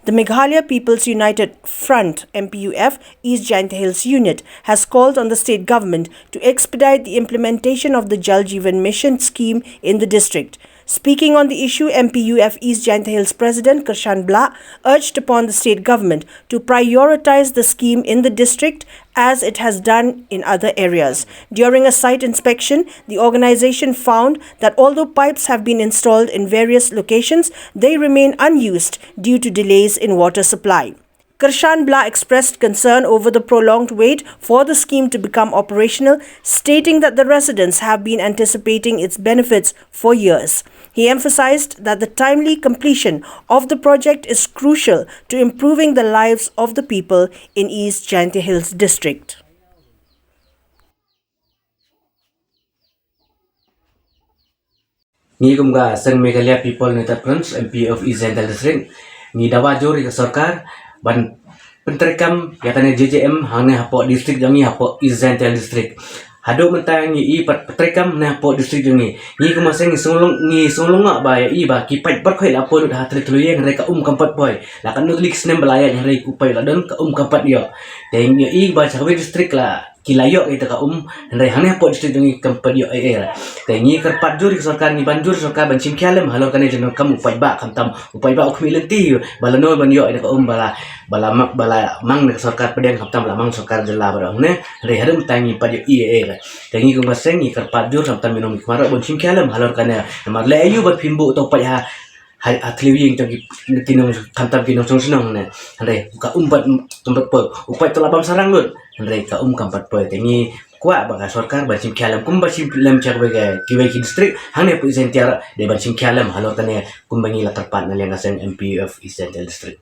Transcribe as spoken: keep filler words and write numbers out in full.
The Meghalaya People's United Front, M P U F, East Jaintia Hills Unit has called on the state government to expedite the implementation of the Jal Jeevan Mission scheme in the district. Speaking on the issue, M P U F East Jaintia Hills President Kyrshan Blah urged upon the state government to prioritize the scheme in the district as it has done in other areas. During a site inspection, the organization found that although pipes have been installed in various locations, they remain unused due to delays in water supply. Kyrshan Blah expressed concern over the prolonged wait for the scheme to become operational, stating that the residents have been anticipating its benefits for years. He emphasized that the timely completion of the project is crucial to improving the lives of the people in East Jaintia Hills District. Ngi kum ka seng Meghalaya People United Front, M P U F East Jaintia District, ngi dawa jur ïa ka sorkar ban pyntreikam ïa kane J J M hangne hapoh district jong ngi, hapoh East Jaintia District. Haduh mynta ngi i pat pyntreikam ne hapoh district jong ngi. Ngi kum ka seng ngi sngewlong, ngi sngewlong ba ïa i ba ki paip baroh khoit la poi lut ha Thliewieng, hynrei ka um kam pat poi. La katno tylli ki snem ba la ïaid hynrei u paip la don, ka um kam pat ïoh. Te ngi i ba sha kawei district la ki la ïoh ïa ka um, hynrei hangne hapoh district jong ngi kam pat ïoh ei ei. Te ngi kyrpad jur ïa ka sorkar, ngi ban jur ïa ka sorkar ban shim khia lem halor kane, jong ngi kam u paidbah, khamtam u paidbah u khmih lynti ba lano ban ïoh ïa ka um ba la, ba la mang, ba la mang na ka sorkar pdeng, khamtam la mang sorkar jylla baroh hangne. Hynrei haduh mynta ngim pat ïoh ei ei. Te ngi kum ka seng ngi kyrpad jur, khamtam ïa nongmihkhmat baroh ban shim khia lem halor kane. Namar leh aïu ban phim buh to paip ha ha, ha Thliewieng jong ki, ki nong, khamtam ki nongshong shnong ne. Hynrei ka um pat kam pat poi. U paip to la bam sarang lut, hynrei ka um kam pat poi. Te ngi kwah ba ka sorkar ban shim khia lem, kumba shim lem sha kawei ka, kiwei ki district hangne hapoh East Jaintia, dei ban shim khia lem halor kane, kumba ngi la kyrpad na liang ka seng M P U F East Jaintia District.